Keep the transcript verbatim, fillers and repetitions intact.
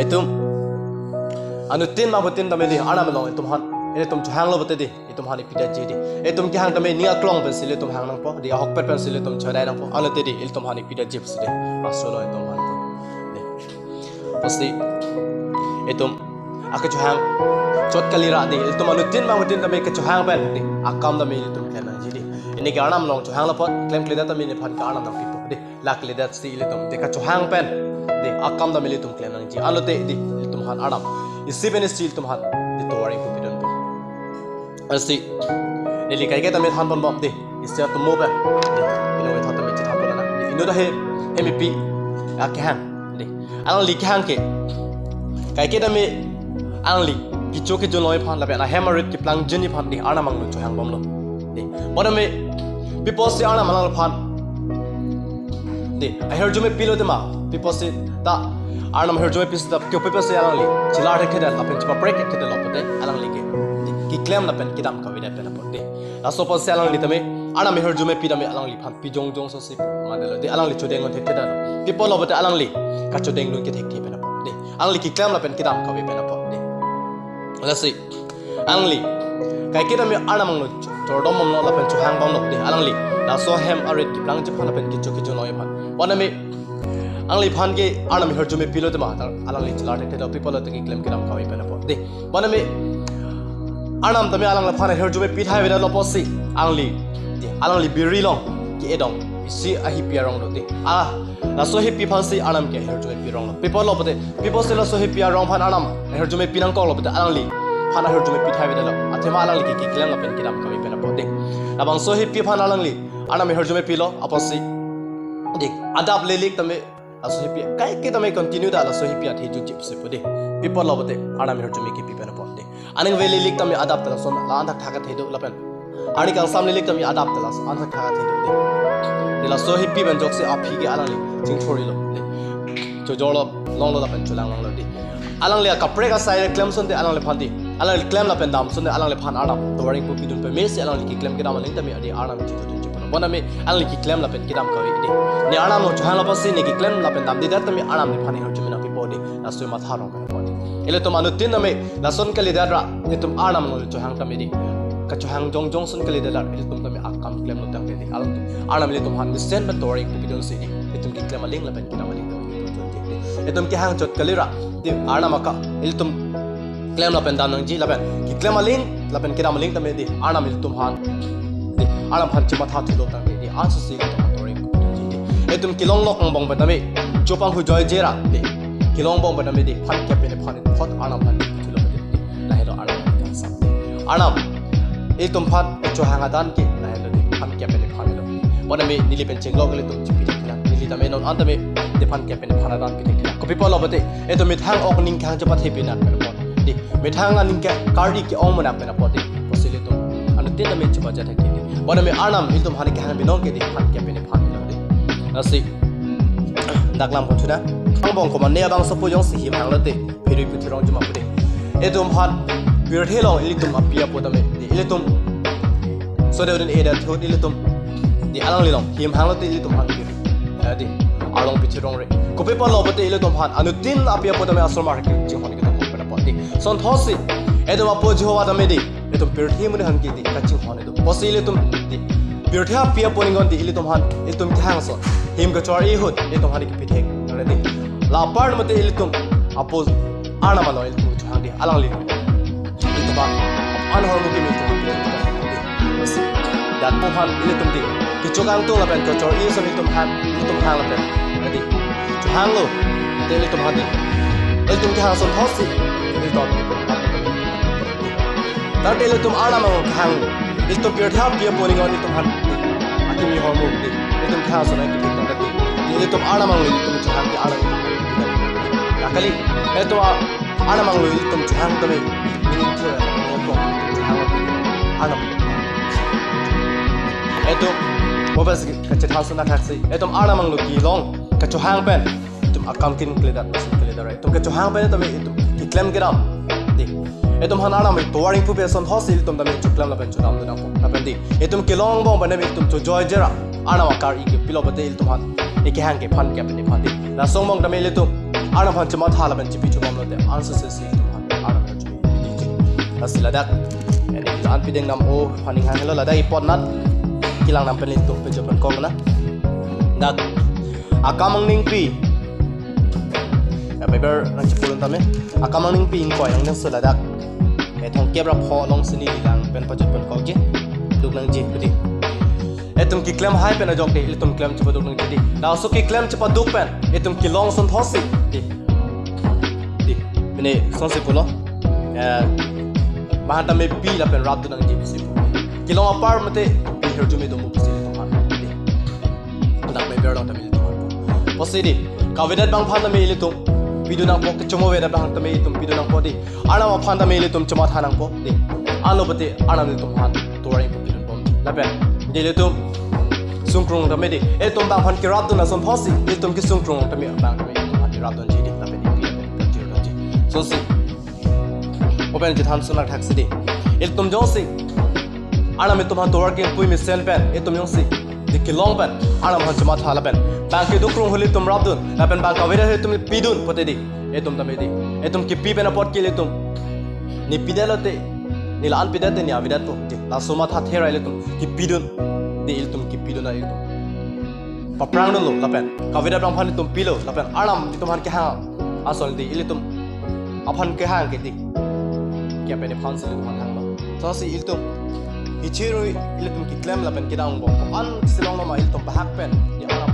Itum anuttin ma butin tame di, Arnam along itum han, itum chohanglo pute di, itum han ipidetji di. Itum kehang tame ning aklong pensi ilitum hang nangpo di, ahokpet pensi ilitum chodai nangpo, alote di ilitum han ipidetji pusi di, aso lo itum han di. Pusi itum akechohang chot kalira di, itum anuttin ma butin tame kechohang pen di, akam tame ilitum klem nangji di. Neli ke Arnam along chohanglo apot, klemkledet tame neliphan ke Arnam nangpipo di. Lake ledet si ilitum di kachohang pen di akam tame ilitum klem nangji, alote di ilitum han Arnam isi pen isi ilitum han di tovar ingpu pidunpo. Lasi neli kaike tame thanponbom di, isi atum mo pen di, ino itha tame chethanpon nang di, inut ahem, hem ipi akehang di, alangli kehang ke kaike tame alangli kecho kejun longji aphan lapen ahem arit keplangjunji aphan di Arnam along chohangbomlo di. Bonta me, pi apotsi Arnam alangliphan di ahirjume pilo tema, pi apotsi ta Arnam ahirjume pisi ta, ke pi apotsi alangli chelar thekthedet lapen chepaprek thekthedetlo pute, alangli ke di keklem lapen kedam kavedet pen apot di. Laso apotsi alangli tame, Arnam ahirjume pi tame alangliphan pi jongjong so si mandetlo di, alangli chodeng un thekthedetlo. Pi apotlo pute alangli kachodengdun kethekthe pen apot di, alangli keklem lapen kedam kave pen apot di. Lasi alangli kaike tame Arnam along chordom bomlo lapen chohangbomlo di, alangli laso hem arit keplangji aphan lapen kecho kejun longji aphan. Bonta me, alangliphan ke Arnam ahirjume pilo tema, ta alangli chelar thekthedetlo, pi apotlo te keklem kedam kave pen apot di. Bonta me, Arnam tame alangliphan ahirjume pithai avedetlo apotsi alangli di, alangli biri along ke-edong isi ahipi arong do di. Ah, laso hipi aphansi Arnam ke ahirjume pironglo. Pi apotlo pute, pi apotsi laso hipi arong aphan Arnam ahirjume pinangkoklo pute, alangliphan ahirjume pithai avedetlo. Athema alangli ke keklem lapen kedam kave pen apot di. Labangso hipi aphan alangli Arnam ahirjume pilo apotsi di, adap lelik tame laso hipi kaike tame continue ta laso hipi athe jutji pusi pu di. Pi apotlo pute Arnam ahirjume kepi pen apot di. Aning ave lelik tame adap ta lason la-an thakthak athe do lapen arni kangsam lelik tame adap ta lason an thakthak athe do di. Di laso hipi pen joksi aphi ke alangli chingthurilo di. Chojorlo, longlo lapen cholang longlo di. Alangli akaprek asai klem ason di alangliphan di, alangli klem lapen dam ason di alangliphan Arnam tovar ingpu pidun peme si alangli keklem kedam aling tame di Arnam chitudun chipulo. Bonta me, alangli keklem lapen kedam kave di. Ne Arnam along chohanglo apotsi ne keklem lapen damdedet tame Arnam neliphan ahirjume nangpipo di, laso matha rong pen apot di. Ilitum anuttin tame lason kalidet ra, ilitum Arnam along chohang tame di, kachohang jongjong ason kalidet ra, ilitum tame akam klemlo tangte di, alanglitum, Arnam ilitum han mesen pen tovar ingpu pidunsi di, ilitum keklem aling lapen kedam aling tame di. Itum kehang chot kalira di, Arnam aka ilitum klem lapen dam nangji lapen keklem aling lapen kedam aling tame di, Arnam ilitum han di, Arnam aphan chematha thulo tangte di, ansusi ilitum han tovar ingpu pidunji di. Itum kelong lok angbong pen tame, chopang hu joije ra di, kelong angbong pen tame di, phan kep pen phan thot Arnam aphan thulo pute di. Lahelo Arnam aphan kangsam. Arnam ilitum aphan chohang adan ke lahelo di, phan kep pen phan helo. Bonta me, neli pen chenglok ilitum chepi thekthelang. Neli tame non an tame di phan kep pen phan adan pi thekthelang. Kopi apotlo pute, itum methang ok ning kehang chepathe pinak pen apot di, methang aning ke kari ke-ong munak pen apot di, pusi ilitum anuttin tame chepaja thekthelang. Bonta me, Arnam ilitum han kehang binong ke di, phan kep pen phan helo di. Lasi dak lam kochuna angbong komatne abangso pu jongsi him hanglote phirui puthirongji ma pu di. Itum aphan pirthe along ilitum api apo tame di, ilitum sode odin edet ahut ilitum di, alangli along him hanglote ilitum aphan pir, eh, di, arlong pithirongre. Kopi apotlo pute ilitum aphan anuttin api apo tame asomar kachinghon kedam pen apot di. Son thotsi itum apo Jehovah tame di, itum pirthe amonit aphan ke di kachinghon do. Pusi ilitum di, pirthe api apo ningon di, ilitum han, ilitum kehang ason him kachor-i ahut ilitum han kepithek nangre di. La apar mate ilitum apo Arnam along ilitum chohang di, alangli ilitum aphan an ahormu kimi ilitum pithek nangre di. Bas, dan mo aphan ilitum di, kecho kangtung lapen kachor-i ason ilitum han, ilitum hang lapen di, chohanglo te ilitum han di, ilitum kehang ason thotsi ilitum tangte ilitum Arnam along kehang, ilitum pirthe api apo ningon ilitum han akimi ahormu di, ilitum kehang ason nangkepithek nangre di. Ilitum Arnam along ilitum chohang di, Arnam ilitum kepithek nangre di. Kali, itum Arnam along ilitum chohang tame, ilitum chohang tame, Arnam ilitum, mo bas kachethan ason thaksi, itum Arnam along kelong kachohang pen itum akam kin kalidet, ason kalidet ra. Itum kachohang pen tame itum keklem kedam di, itum han Arnam atovar ingpu pen ason thotsi ilitum tame choklem lapen chodamdun nangpo. Lapen di, itum kelong angbong pen tame itum chojoije ra, Arnam akari kepilo pute ilitum han, ne kehang ke phan kep pen phan di. Laso angbong tame ilitum Arnam aphan chematha lapen chepi chobom lote, ansose si itum aphan Arnam aphan chepi piji. Lasi ladak, ene la-an pideng nam o aphan ning hanglo, ladak ipot nat kelang nam pen ilitum pejok pen kok na. Dak, Akam Angningpi. Ya, Bible nangchepulun tame. Akam Angningpi ingkoi angdengso ladak. Ethong kep ra pho along si neli lang pen pajut pen kokji. Duk nangji pudi. Itum keklem hai pen ajok de, itum klem chepaduk nangji di. Laso keklem chepaduk pen itum kelong asonthotsi di. Di. Pine asonsi pulo. Eh, mahanta mepi lapen rapdun nangji pusi pu. Kelong apar mate pi hirjume domo pusi itum aphan. Di. Kunak me berlong tame itum aphan. Pusi di. Kavedet abang aphan tame ilitum pidun nangpo, kechongvedet abang tame itum pidun nangpo di. Arnam aphan tame ilitum chematha nangpo di. Alo pute Arnam ilitum aphan tovar ingpu pidunbom. Lapen di ilitum sungkrung tame di. Itum bang aphan kerapdun asonthotsi, itum kesungkrung tame bang tame itum aphan kerapdunji di. Lapen ipi lapen kerapdunji. Asonsi. Open chethan sunak thaksi di. Itum jongsi Arnam itum aphan tovar kengpui mesen pen, itum jongsi di kelong pen Arnam aphan chematha lapen bang keduk krung huli itum rapdun, lapen bang kavedet huli itum pidun pute di. Itum tame di. Itum kepi pen apot ke ilitum. Ne pidet lote, ne la-an pidet te ne avedetpo di. Laso matha thera ilitum kepidun. Di ilitum kepidun na ilitum paprang dunlo lapen kavedet abang aphan itum pilo lapen Arnam itum aphan kehang ason di ilitum aphan kehang ke di. Kya pen aphan si ilitum aphan hanglo. Asonsi ilitum hichirui ilitum keklem lapen kedang bom. Ko-an si longloma ilitum bahak pen di Arnam